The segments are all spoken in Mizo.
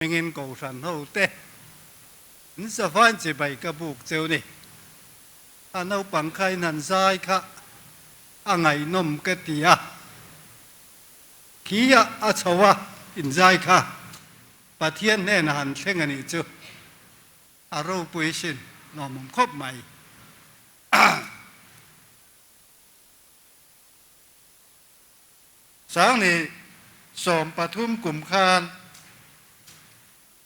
Hmingin Kohhran ho te in savain chibai ka buk cheu ni. A naupang kha in han zai kha a ngaihnawm ka ti a, khi a a chho a in zai kha Pathian hnenah han thleng a nih chu a ropui sin lawmawm khawp mai. Sangni 13 kum khan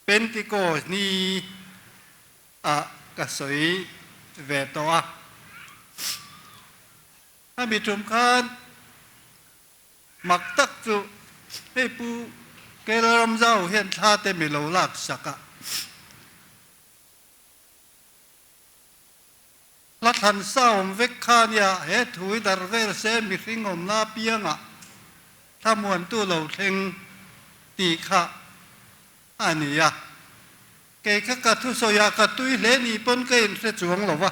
Pentecost ni ah ka sawi ve tawh a. A mi tum khan mak tak chu hei Pu Kelaramzau hian thla te mi lo lak sak a. Hla thlan sa awm vek kha nia, he thu i dar vel se mihring awmna apiangah thlamuantu lo thleng tih kha a ni a. Kei kha ka thusawiah ka tui hle ni pawn ka inhre chuang lo va.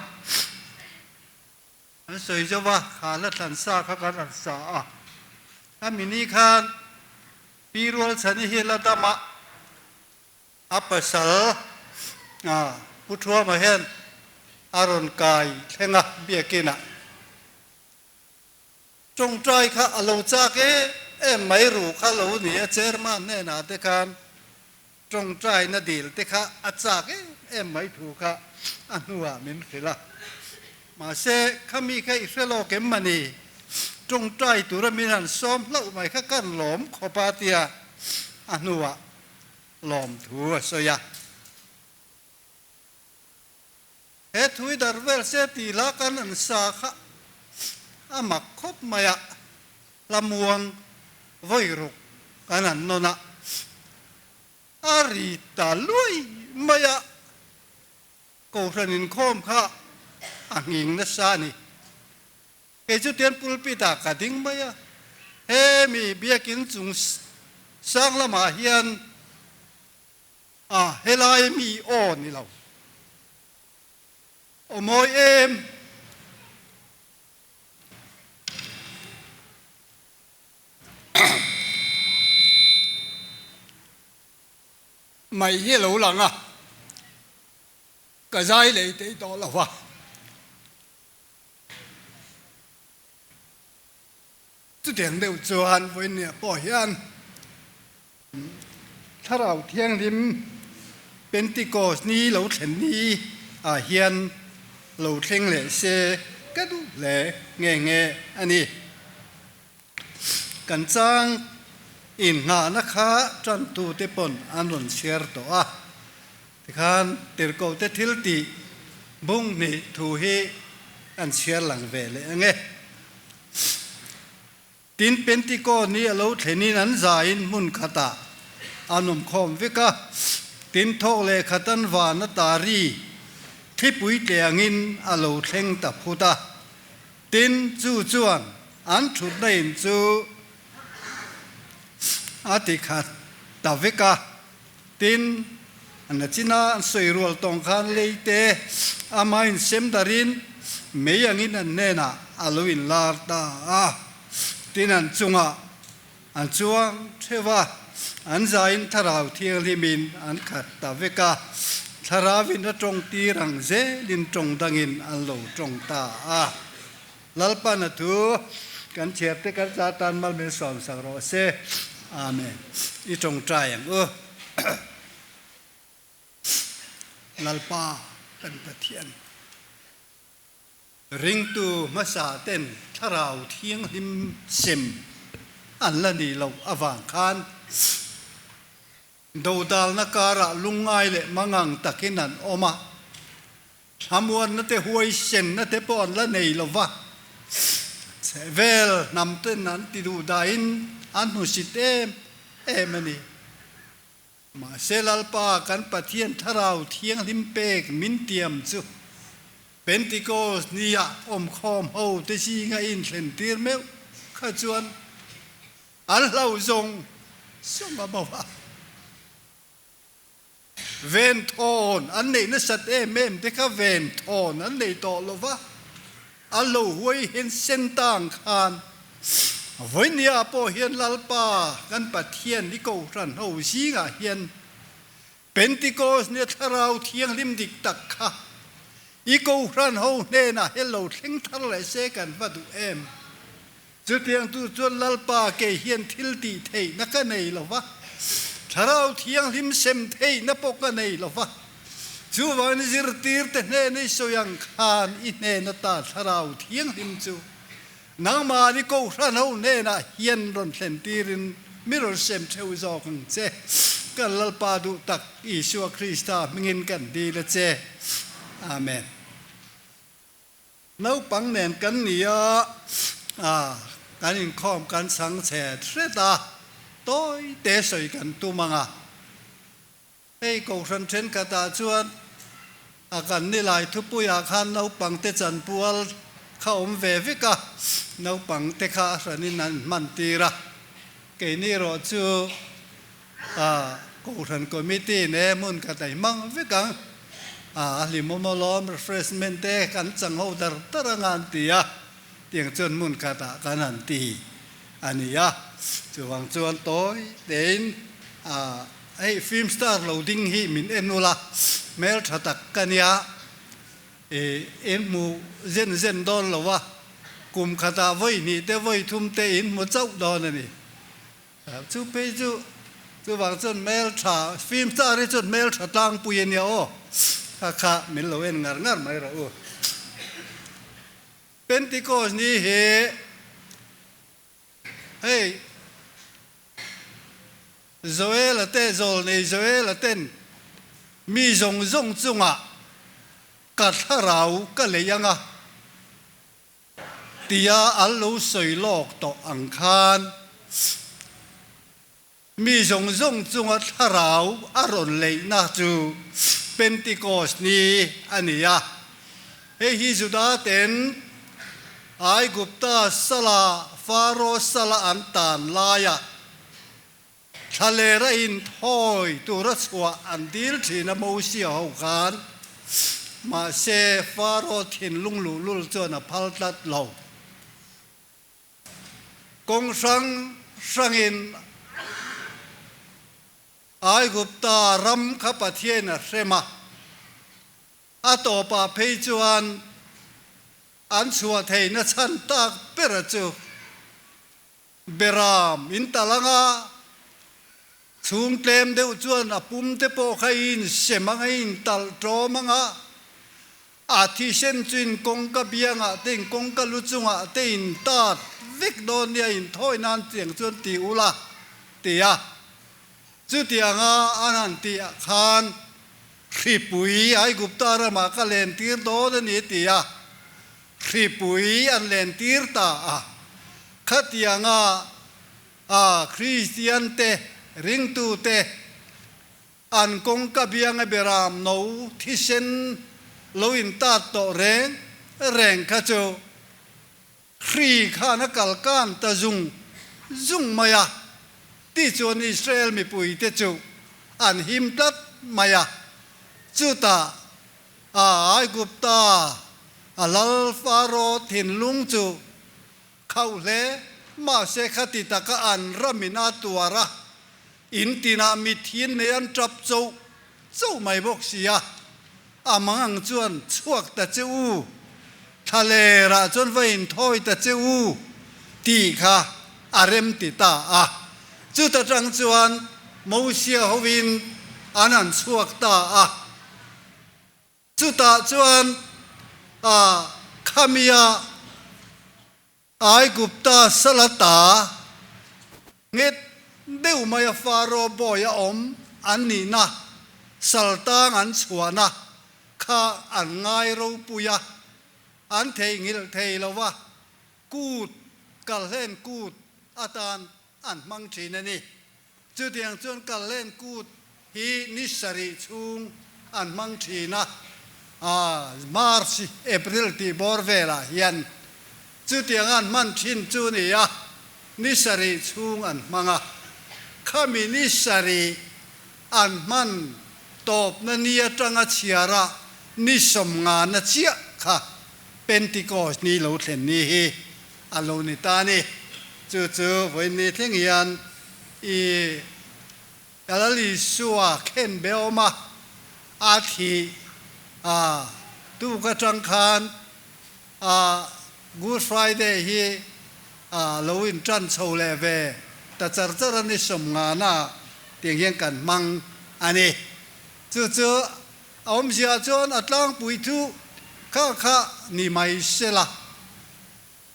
An sawi zo va, kha hla thlan sa kha kan rawn sa a. A mini khan Pi Rualchhani hi la dam a. A pasal Pu Thuama hian a rawn kai thleng a biakinah. Tawngtai kha a lo chak em em mai ru kha lo ni a, chairman hnenah te khan tawngtaina dil te kha a chak em em mai thu kha a hnuah min hrilh a. Mahse, khami kha i hre lawk em mani? Tawngtai tura min han sawm hlauh mai kha kan lawm khawp a tia a hnuah lawmthu a sawi a. He thui dar vel se tih hla kan an sa kha a mak khawp mai a, hla muang vawi ruk kan an nawn a, a ri ta luai mai a, Kohhran inkhawm kha a nghing nasa a ni. Kei chu tian pulpit ah ka ding mai a, he mi biakin chung sang lamah hian a helai mi aw ni lo. Aw mawi em? Mai hi a lo lang a, ka zai lei thei tawh lo va. Chutiang deuh chuan vawinia pawh hian Thlarau Thianghlim Pentecost ni lo thlen ni ah hian lo thleng leh se ka duh hle nge nge a ni. Kan chang inngahna kha tantute pawn an rawn chhiar tawh a, Tikhan tirhkohte thil tih bung hnih thu hi an chhiar lang ve leh ang e. Tin, Pentikaw ni a lo thlenin an zaiin hmun khatah an awm khawm vek a, tin thawk leh khat an van a tari thlipui tle angin a lo thleng ta phut a. Tin, chu chuan an thutna in chu a ti khat ta vek a. Tin, an china an sawi rual tawng khan lei te ama insem darin mei angin an hnenah a lo inlar ta a. Tin, an chungah an chuang theuh a, an zaiin Thlarau Thianghlimin an khat ta vek a, Thlarauin a tawng tir ang zelin tawng dangin an lo tawng ta a. Lalpan a thu kan chhiar te kan za tan mal min sawm sak rawh se. Amen. I tawngtai ang u. Lalpa kan Pathian. Ringtu hmasa ten Thlarau Thianghlim sem an la nih loh avang khan Dodalna karah lungngai leh mangang takin an awm a, thlamuanna te huaisenna te pawh an la nei lo va, chhehvel hnam ten an ti duh dahin an hmusit em em a ni. Mahse Lalpa kan Pathian Thlarau Thianghlim pek min tiam chu Pentecost nia awmkhawm ho te zinga inthlentir meuh kha chuan An hlo zawng zawng a bo a. Venthawn an neih nasat em em te kha venthawn an nei tawh lo va, an lo huai hen sen tang khan vawinia pawh hian Lalpa kan Pathian i Kohhran ho zingah hian. Pentikos nia Thlarau Thianghlim dik tak kha i Kohhran ho hnenah hian lo thleng thar leh se kan va duh em? Chutiang tu chuan Lalpa kei hian thil tih theihna ka nei lo va, Thlarau Thianghlim sem theihna pawh ka nei lo va. Chuvangin zirtirte hnena i sawi ang khan i hnen ata Thlarau Thianghlim chu nangmahni Kohhran ho hnenah hian rawn thlen tirin mi rawn sem theuh zawk ang che. Kan Lalpa duh tak Isua Krista hmingin kan dil a che. Amen. Naupang nen kan ni a, kan inkhawm kan chhang chhe hret a, tawi te sawi kan tum ang a. Hei Kohhran thenkhatah chuan a kan nilai thupuiah khan naupang te chanpual kha awm ve vek a, naupang te kha a hranin an hman tir a, keini erawh chu A Kohhran Committee ne hmun khat a i hmang vek ang. A hlimawm alawm refreshment te kan chang ho dar dar anga an ti a, tiang chuan hmun khatah kan han ti a ni a. Chuvang chuan tawi tein a hei film star lo ding hi min en ula, hmeltha tak ka nia, i in hmu zen zen dawn lo a, kum khatah vawi hnih te vawi thum te in hmu chauh dawn a ni. Chu phei chu chuvang chuan hmel tha film star hi chuan hmel tha tlangpui a nia aw kha kha min lo en ngar ngar mai rawh u. Pentecost ni hi hei Joel-a te zawlnei Joel-a ten mi zawng zawng chungah ka thlarau ka lei anga Tia an lo sawi lawk tawh ang khan mi zawng zawng chunga thlarau a rawn leihna chu Pentecost ni a ni a. Hei hi Juda ten Aigupta sala Faro sala an tan laia Thlalera inthawi tura chhuah an dil thin a Mosia ho khan, mahse Faro thinlung luhlul chuan a phal tlat lo. Kawng hrang hrangin Aigupta ram kha Pathian a hrem a, a tawpah phei chuan an chhuah theihna chhan tak bera chu Beram in tal anga chhung tlem deuh chuan a pum te pawh kha i insem anga i intalh tawm anga a thisen chu in kawngka biangah te in kawngka lu chungah te in tat vek dawn nia inthawi nan tiang chuan ti ula ti a. Chutianga an han tih ah khan hripui Aigupta ramah ka lentir dawn a ni ti a. Hripui an lentir ta a, khatianga a Kristian te, ringtu te, an kawngka bianga beram no thisen lo intat tawh reng reng kha chu hri khan a kalkan ta zung zung mai a, tichuan Israel mipuite chu an him tlat mai a, chutah A Aigupta a lal Faro thinlung chu khauh hle mahse khati taka an ramin a tuar a, in tinah mithin nei an tap choh choh mai bawk si a, a mangang chuan chhuak ta che u, thlalerah chuan va inthawi ta che u tih kha a rem ti ta a. Chuta tang chuan Mosia hovin an han chhuak ta a. Chutah chuan a khamia Aigupta salata nghet deuh maia Faro bawi a awm an nihna saltang an chhuahna kha an ngai ropui a, an theihnghilh thei lo va, kut kalhlen kut atan an hmang thin a ni. Chutiang chuan Kallen kut hi ni sarih chhung an hmang thin a, March, April tih bawr velah hian chutiang an hman thin chu ni a, ni sarih chhung an hmang a. Khami ni sarih an hman tawpna ni atanga chhiara ni sawmngana chiah kha Pentecost ni lo thlen ni hi a lo ni ta a ni. Chu chu vawiin ni thleng hian i Lal Isua khen be awm a, a thih a tuk atang khan a Good Friday hi a lo in tan chho leh ve ta char char a ni 50 na tiang hian kan hmang a ni. Chu chu a awmzia chuan a tlangpui chu kha kha ni mai se la.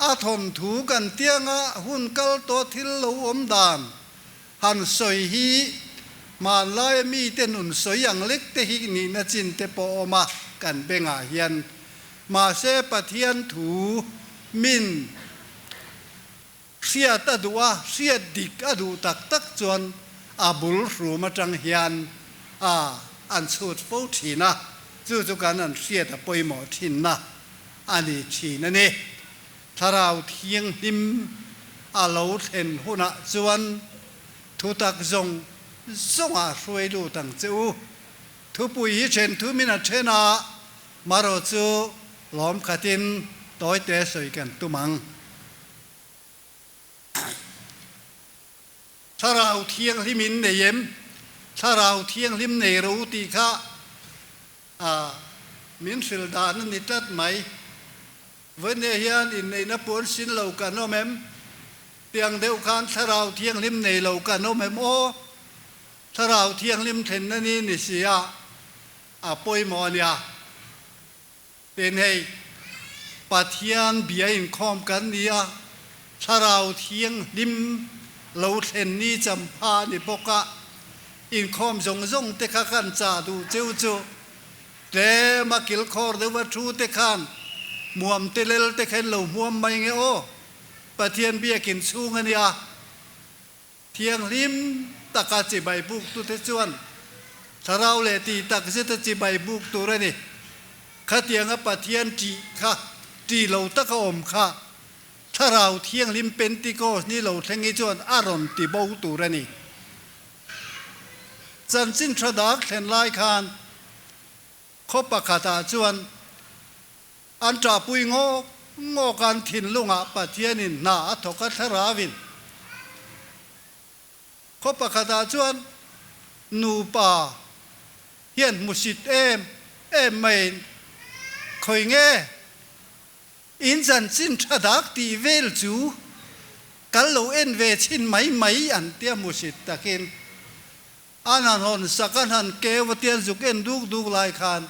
A thawnthu kan tianga hun kal tawh thil lo awm dan han sawi hi hmanlaia mite nun sawi ang lek te hi nihna chin te pawh awm a kan bengah hian. Mahse Pathian thu min hriat a duh a, hriat dik a duh tak tak chuan a bul hrum atang hian a an chhut fo thin a, chu chu kan an hriat a pawimawh thinna a ni thin a ni. Thlarau Thianghlim a lo thlen hunah chuan thutak zawng zawngah hruai lut ang che u. Thupui hi then thumin a then a, marawh chu lawm khatin tawite sawi kan tum ang. Thlarau Thianghlim in nei em? Thlarau Thianghlim nei ro tih kha A, min hrilh dan a ni tlat mai. Vawiin hian inneihna puan sin lo kan awm em? Tiang deuh khan Thlarau Thianghlim nei lo kan awm em aw? Thlarau Thianghlim thlenna ni ni si a, a pawimawh a nia. Tin hei, Pathian bia inkhawm kan ni a, Thlarau Thianghlim lo thlen ni champha a ni bawk a, inkhawm zawng zawng te kha kan chah duh cheu chu tlem a kilkhawr deuh a thu te khan hmuam te lel te kha in lo hmuam mai nge aw, Pathian biakin chhung a nia. Thianghlim taka chibai buktute chuan thlarau leh tih takzeta chibai buk tur a ni. Khatianga Pathian ṭih kha, ṭih lo taka awm kha Thlarau Thianghlim Pentikos ni lo thleng hi chuan a rawn ti bo tur a ni. Chanchin tha dak thlen lai khan khaw pakhatah chuan An ṭahpui ngawk ngawk an thinlungah Pathianin hna a thawk a thlarauin. Khaw pakhatah chuan nupa hian hmusit em em maiin khawi nge in chanchin ṭha dak tih vel chu kal lo en ve chhin mai mai an tia hmusit takin an han hawn sak an han keu a tian zuk en duk duk lai khan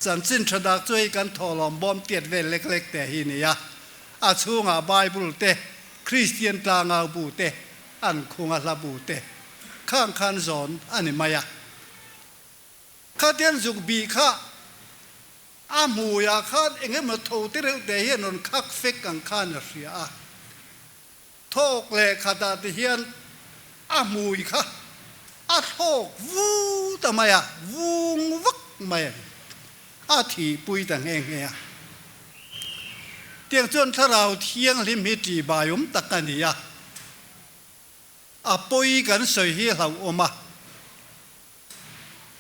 Chanchin tha dak chu hei kan thawhlawm bawm tiat vel lek lek te hi nia. A chhungah Bible te, Kristian tlangau bu te, an khung a hla bu te khang khan zawn a ni mai a. Khatian zuk bih kha a hmuiah khan eng emaw tho te reuh te hian rawn khak fek ang khan a hria a. Thawk leh khatah ti hian a hmui kha a thlawk vu ta mai a, vung vak mai a ni. A thihpui ta nghe nghe a. Tiang chuan Thlarau Thianghlim hi ṭihbai awm tak a ni a, a pawi kan sawi hi hlauhawm a.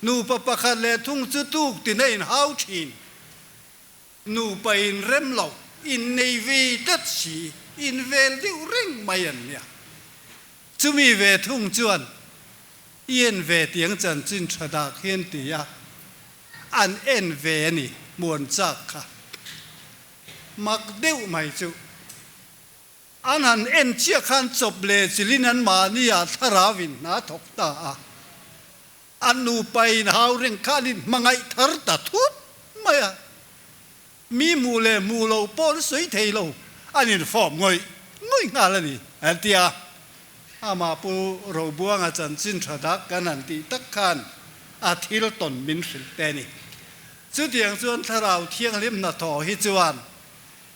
Nupa pakhat leh thung chu tuk tina inhau ṭhin. Nupa in rem lo, in nei ve tlat si, in vel deuh reng mai an nia. Chumi ve thung chuan i en ve tiang chanchin tha dak hian ti a, an en ve a ni hmuan chak kha. Mak deuh mai chu. An han en chiah khan chawp leh chilin an mahni ah thlarau in hna thawk ta a. A nupa in hau reng kha an in hmangaih thar ta thut mai a, mi hmuh leh hmuh loh pawh an sawi thei lo, an in fawp ngawih ngawih nghal a ni, an ti a. Amah Pu Robuanga chanchin tha dak kan han tih tak khan a thil tawn min hrilh te a ni. Chutiang chuan Thlarau Thianghlim hnathawh hi chuan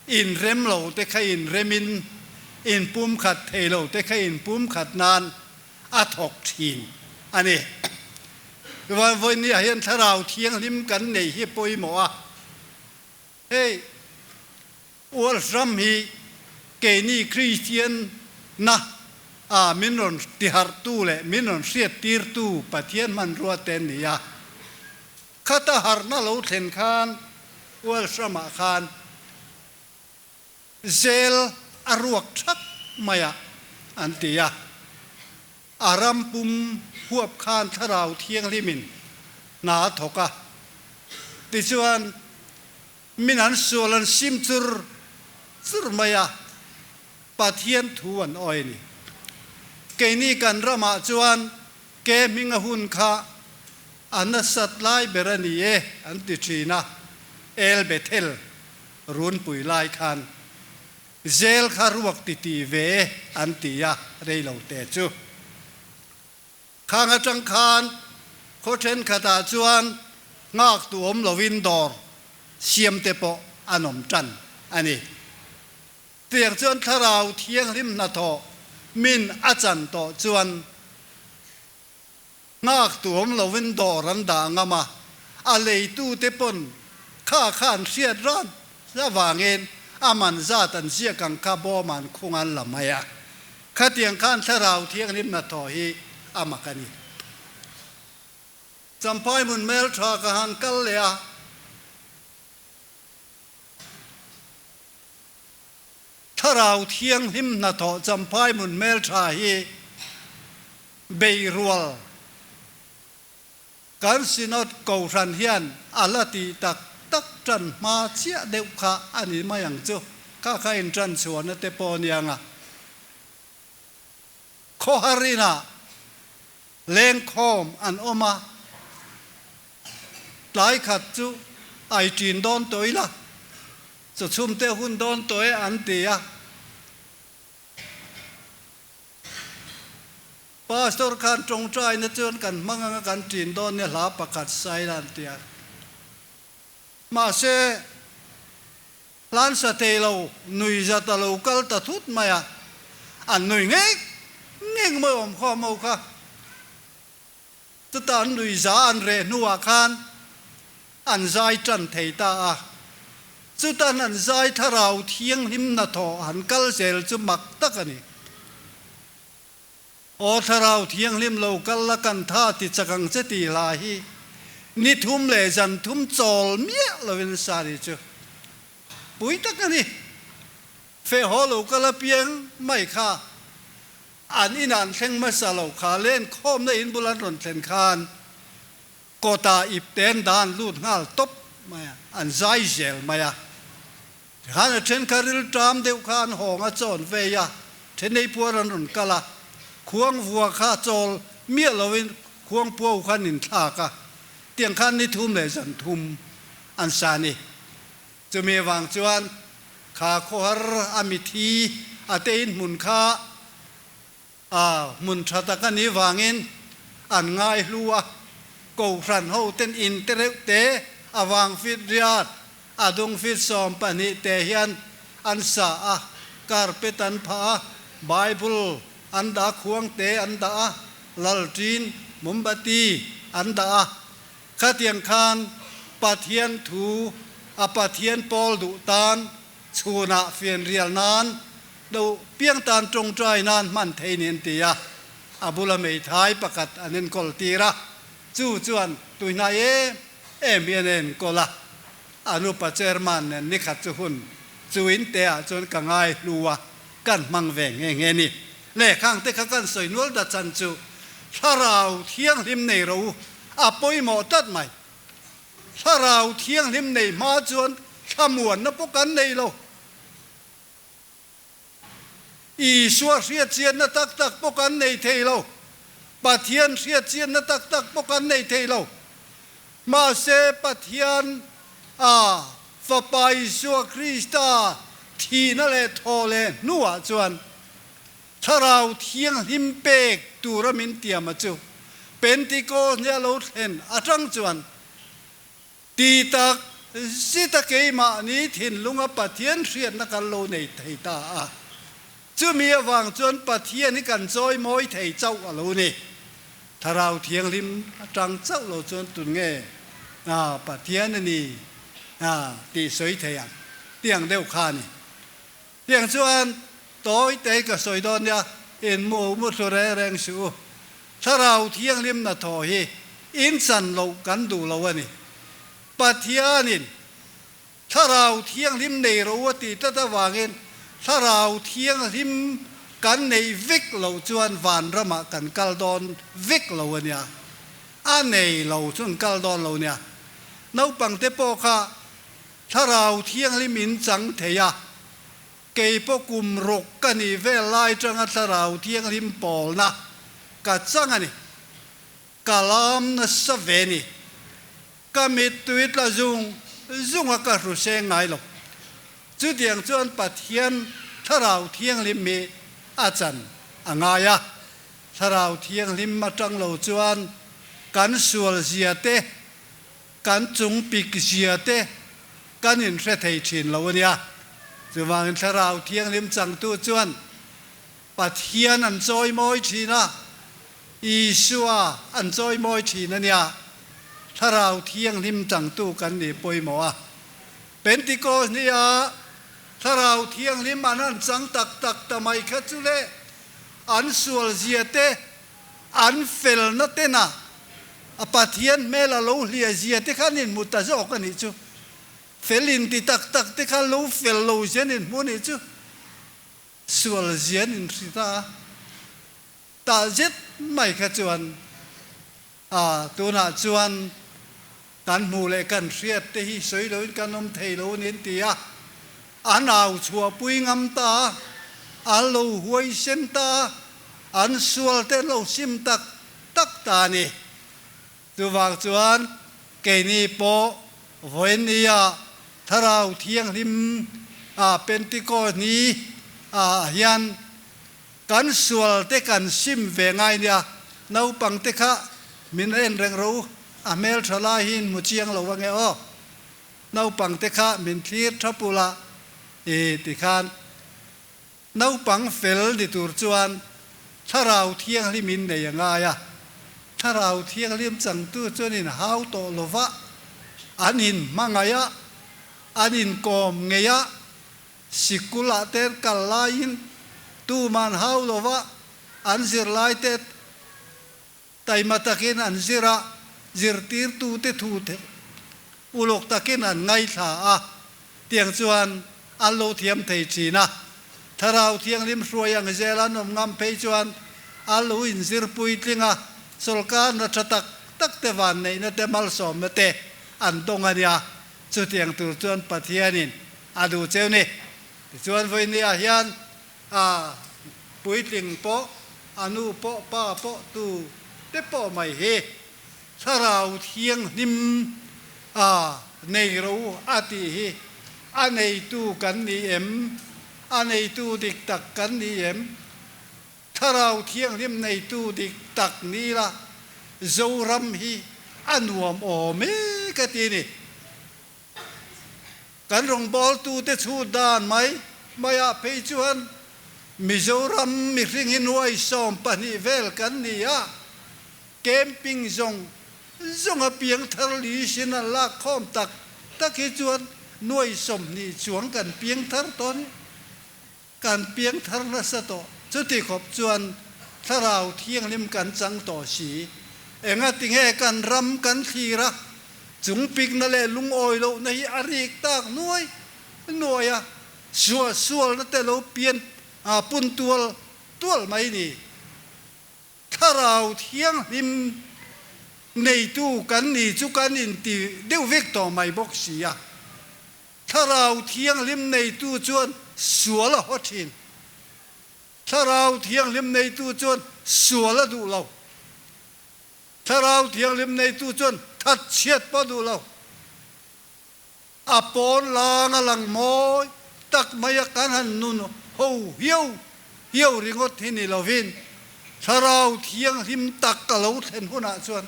inrem lo te kha inremin, inpumkhat thei lo te kha inpumkhat nan a thawk thin a ni. Chuan vawinia hian Thlarau Thianghlim kan nei hi pawimawh a, hei World ram hi keini Kristian na a min rawn tiharhtu leh min rawn hriattirtu Pathian hmanrua te an ni a. Khata harhna lo thlen khan World ramah khan Zel a ruak thak mai a, an ti a. A ram pum huap khan Thlarau Thianghlimin hna a thawk a. Tichuan, min an sual an sim chur chur mai a, Pathian thu an awi a ni. Keini kan ramah chuan ke hminga hun kha a nasat lai ber a ni e an ti thin a, El Bethel runpui lai khan Zel kha ruak ti ti ve an ti a, rei lo te chu. Khang atang khan khaw thenkhatah chuan nghak tu awm lovin dawr siam te pawh an awm tan a ni. Tiang chuan Thlarau Thianghlim hnathawh min a chan tawh chuan Nghak tu awm lovin dawr an dah ngam a, a leitute pawn kha kha an hriat ran avangin a man zat an ziak ang kha bawm an khung an la mai a. Khatiang khan Thlarau Thianghlim hnathawh hi a mak a ni. Champhai hmun hmeltha ka han kal leh a. Thlarau Thianghlim hnathawh Champhai hmun hmeltha hi beirual kan Synod Kohhran hian a la tih tak tak tan hma chiah deuh kha a ni mai ang chu. Kha kha intan chhuahna te pawh a niang a. Khawhar inah lengkhawm an awm a, tlai khat chu ai ṭin dawn tawh ila, Chaw chhum te hun dawn tawh e an ti a. Pastor khan tawngtaina chuan kan hmang anga kan ṭin dawn nia hla pakhat saila an ti a. Mahse, hlansa thei lo nui zat a lo kal ta thut mai a, an nui ngek ngek mai awm khawm ho kha. Chutah an nui za an reh hnuah khan an zai tan thei ta a. Chutan an zai thlarau thianghlim hnathawh han kal zel chu mak tak a ni. Aw thlarau thianghlim lo kal la kan tha ti chak ang che tih hla hi ni thum leh zan thum chawl miah lovin sa ni chu pui tak a ni. Feh haw lo kal apiang mai kha an inah an thleng hmasa lo kha len khawmna in bul an rawn thlen khan Kawtah ipte an dah an lut nghal tawp mai a, an zai zel mai a. Tikhan a then kha rilṭam deuh kha an hawng a chawn vei a, thenei puar an rawn kal a, khuang vua kha chawl miah loin khuang puau kha an inthlak a, tiang khan ni thum leh zan thum an sa a ni. Chumi avang chuan kha khawhar a mithi a te inhmun kha A hmun tha tak a nih vangin an ngai hlu a, Kohhran hoten in te reuh te, a vang fit riat, a dung fit 12 te hian an sa a, carpet an phah a, Bible an dah a, khuang te an dah a, lalṭin, mombati, an dah a. Khatiang khan Pathian thu a Pathian pawl duh tan chhunah fianrial nan Do piang tan tawngtai nan hman thei ni an ti a, a bula meithai pakhat an enkawl tir a, chu chuan tuihnai em em hi an enkawl a, an upa chairman nen nikhat chu hun chu in te ah chuan ka ngai hlu a, kan hmang ve nghe nghe ni. Lehkhang te kha kan sawi nual da chan chu Thlarau Thianghlim nei ro u a pawimawh tlat mai. Thlarau Thianghlim nei hma chuan thlamuanna pawh kan nei lo. Isua hriatchianna tak tak pawh kan nei thei lo. Pathian hriatchianna tak tak pawh kan nei thei lo. Mahse, Pathian a Fapa Isua Krista thihna leh thawh leh hnuah chuan Thlarau Thianghlim pek tura min tiama chu Pentikos nia lo thlen atang chuan Ti tak zita keimahni thinlunga Pathian hriatna kan lo nei thei ta a, chumi avang chuan Pathian hi kan chawi mawi thei chauh a lo ni. Thlarau Thianghlim atang chauh lo chuan tun nge Pathian a ni tih sawi thei ang tiang deuh kha a ni. Tiang chuan tawi te ka sawi dawn nia, in mu mu thlu reng reng suh u. Thlarau Thianghlim hnathawh hi in chan loh kan duh lo a ni. Pathianin Thlarau Thianghlim nei ro a tih tlat avangin Thlarau Thianghlim Kan neih vek loh chuan vanramah kan kal dawn vek lo a nia. A nei lo chu an kal dawn lo nia. Naupangte pawh kha Thlarau Thianghlim in chang thei a, kei pawh kum ruk ka nih vel lai tanga Thlarau Thianghlim pawlna ka chang a ni. Ka lam nasa ve ni. Ka mittui tla zung zung a ka hru seng ngai lo. Chutiang chuan Pathian Thlarau Thianghlim hi a chan a ngai a. Thlarau Thianghlim atang lo chuan kan sual zia te, kan chung pik zia te kan inhre thei thin lo a nia. Chuvangin Thlarau Thianghlim changtu chuan Pathian an chawimawi thin a, Isua an chawimawi thin a nia. Thlarau Thianghlim changtu kan nih pawimawh a. Pentikos nia Thlarau Thianghlim an han chang tak tak ta mai kha chu le, an sual zia te, an felna tena a Pathian hmel a lo hliah zia te kha an inhmu ta zawk a nih chu. Fel inti tak tak te kha lo fel lo zia an inhmu a nih chu. Sual zian in hri ta tah zet mai kha chuan a tunah chuan kan hmuh leh kan hriat te hi sawi loin kan awm thei lo a ni an ti a, an au chhuahpui ngam ta a, an lo huaisen ta a, an sual te an lo sim tak tak ta a ni. Chuvang chuan keini pawh vawinia Thlarau Thianghlim a Pentecost ni ah hian kan sual te kan sim ve ngai nia, naupang te kha min en reng rawh u, a hmeltha lai hi in hmu chiang lo ange aw, naupang te kha min thlir tha pula i tikhan. Naupang fel ni tur chuan Thlarau Thianghlim in nei a ngai a, Thlarau Thianghlim changtu chuan in hau tawh lo va, an in hmangaih a, an inkawm ngei a, sikul ah te kal laiin tuman hau lo va, an zirlai te Taima takin an zir a, zirtirtute thu uluk takin an ngaithla a, tiang chuan an lo thiam thei thin a. Thlarau Thianghlim hruai ang zel an awm ngam phei chuan an lo inzir puitling a, sawrkarna tha tak tak te vanneihna te malsawmna te an dawng a nia. Chutiang tur chuan Pathianin a duh cheu ni. Tichuan vawinia hian A puitling pawh, a nu pawh, pa pawh, tu te pawh mai hi Thlarau Thianghlim a nei ro a tih hi a neitu kan ni em? A neitu dik tak kan ni em? Thlarau Thianghlim neitu dik tak ni la Zoram hi a nuam awm e ka ti ni. Kan rawngbawltute chhut dan mai maiah phei chuan Mizoram mihring hi nuai 12 vel kan ni a, camping zawng zawnga piangthar lisin an lak khawm tak tak hi chuan nuai 20 chuang kan piangthar tawh a ni. Kan piangthar nasa tawh. Chuti khawp chuan Thlarau Thianghlim kan chang tawh si. Engatinge kan ram kan thlir a, chung pikna leh lungawi lohna hi a rik tak nuai nuai a, suah sualna te lo pian pun tual tual mai ni. Thlarau Thianghlim neitu kan ni chu kan inti deuh vek tawh mai bawk si a. Thlarau Thianghlim neitu chuan sual a haw thin. Thlarau Thianghlim neitu chuan sual a duh lo. Thlarau Thianghlim neitu chuan thatchhiat pawh a duh lo. A pawn lang a lang mawi tak mai a kan han nun ho hiau hiau ringawt hi ni lovin Thlarau Thianghlim tak a lo thlen hunah chuan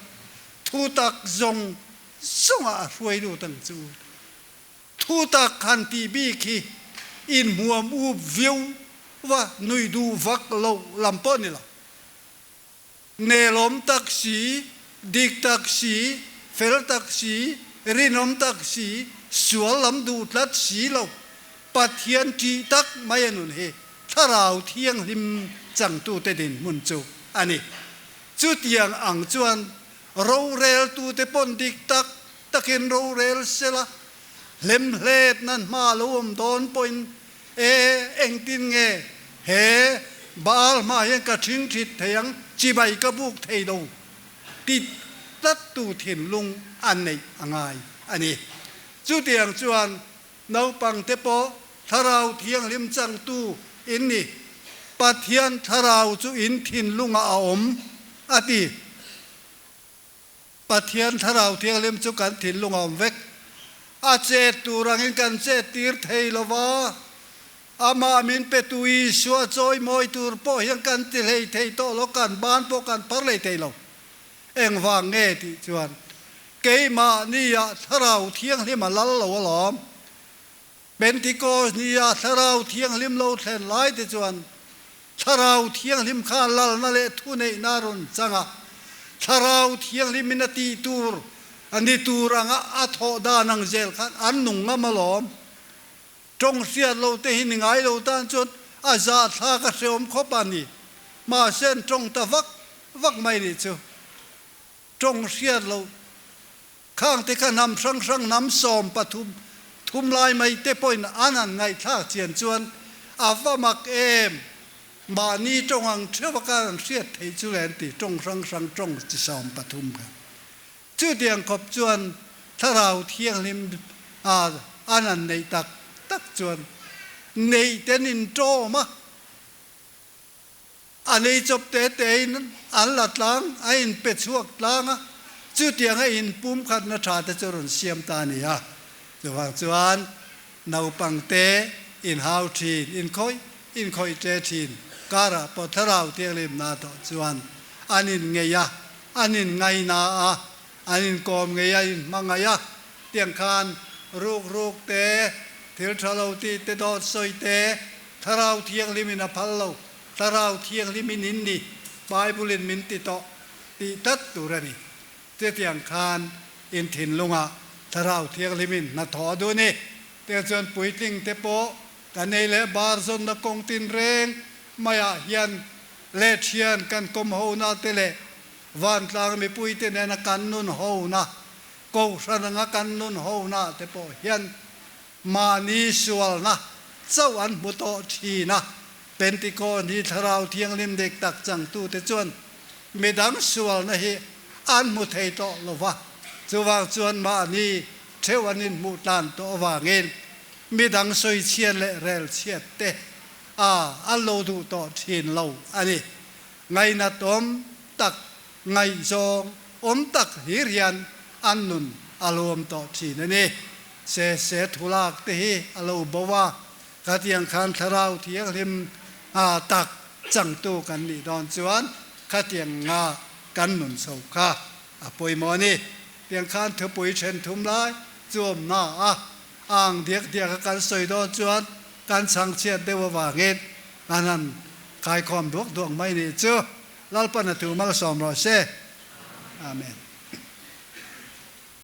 thutak zawng zawngah a hruai lut ang chu. Thutak han tih bik hi inhmuam up viau va nui duh vak lo lam pawh ni lo. Nelawm tak si, dik tak si, fel tak si, rinawm tak si, sual lam duh tlat si lo, Pathian ṭih tak mai a nun hi Thlarau Thianghlim changtute dinhmun chu a ni. Chutiang ang chuan Roreltute pawn dik tak takin rorel sela, hlemhlet nan hma lo awm dawn pawhin e engtin nge he Baal hmaah hian ka ṭhingṭhit thei ang, chibai ka buk thei lo ti tlattu thinlung an neih a ngai a ni. Chutiang chuan naupangte pawh Thlarau Thianghlim changtu in ni. Pathian Thlarau chu in thinlungah a awm, a ti. Pathian Thlarau Thianghlim chu kan thinlung a awm vek. A chet tur angin kan chet tir thei lo va, amah min petu Isua chawimawi tur pawh hian kan ti hlei thei tawh lo, kan ban pawh kan phar hlei thei lo. Engvang nge tih chuan keimahniah Thlarau Thianghlim a lal lo alawm. Pentikos nia Thlarau Thianghlim lo thlen lai te chuan Thlarau Thianghlim kha lalna leh thuneihna a rawn chang a, Thlarau Thianghlimin a tih tur a ni tur anga a thawh dan ang zel khan an nung ngam alawm. Tawng hriat lo te hi ni ngai lo tan chuan a zahthlak a hreawm khawp a ni. Mahse an tawng ta vak vak mai nih chu. Tawng hriat lo Khang te kha hnam hrang hrang hnam 13 thum lai mai te pawhin an han ngaihthlak chian chuan a va mak em! Mahni tawng ang theuh a kar an hriat theih chu le an ti, tawng hrang hrang tawng chi 13 kha. Chutiang khawp chuan Thlarau Thianghlim a an han neih tak tak chuan neih ten in tawm a. A nei chawp te tein an la tlang, a inpe chhuak tlang a, chutianga inpumkhatna tha te chu rawn siam ta a ni a. Chuvang chuan naupangte inhau thin, inkhawih inkhawih tle thin karah pawh Thlarau Thianghlimna tawh chuan an inngei a, an inngaina a, an inkawm ngei a, inhmangaih a, tiang khan ruk ruk te, thil tha lo tih te, dawt sawi te, Thlarau Thianghlimin a phal lo, Thlarau Thianghlimin in ni, Bible-in min ti tawh tih tlat tur a ni. Chutiang khan in thinlungah Thlarau Thianghlimin hnathawh a duh ni. Tiang chuan puitling te pawh kan ei leh bar zawnna kawng tinreng maiah hian leh thian kan kawm hona te leh vantlang mipuite nena kan nun hona, kohhran anga kan nun hona te pawh hian Mahni sualna chauh an hmu tawh thin a, Pentikos ni Thlarau Thianghlim dik tak changtute chuan midang sualna hi an hmu thei tawh lo va, chuvang chuan mahni theuh an inhmuh tlan tawh avangin midang sawichhiat leh relchhiat te a an lo duh tawh thin lo a ni. Ngainat awm tak, ngaihzawng awm tak hlir hian an nun a lo awm tawh thin a ni. Se se thulak te hi a lo bo a, khatiang khan Thlarau Thianghlim tak changtu kan nih dawn chuan khatiang nga kan nun chho kha a pawimawh a ni. Tiang khan thupui then thum lai chu awmna a ang diak diak a kan sawi dawn chuan kan chhangchhiat deuh avangin an han kaikhawm duak duak mai nih chu. Lalpan a tu malsawm rawh se. Amen.